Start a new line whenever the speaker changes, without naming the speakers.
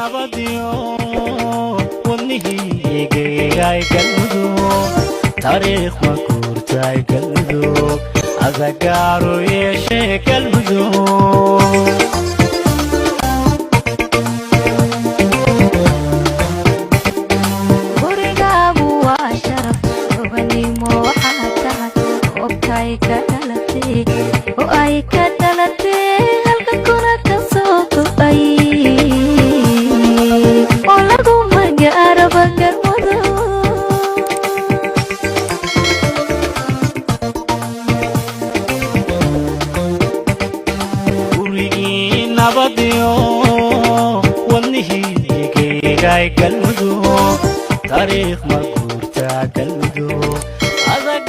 Nabadiyo wadnihiigay Galmudug, taariikh ma guurtay Galmudug, adagaaru yeeshee Galmudug.
Gurigaagu waa sharaf, gobanimo waxaa tahay goobtay ka dhalatay oo ay ka dhalatay, halka kuna ka soo go'ay oo lagu magaaraba Galmudug.
Gurigii nabadiyo wadnihiigay Galmudug, taariikh ma guurtaa Galmudug, adagaaru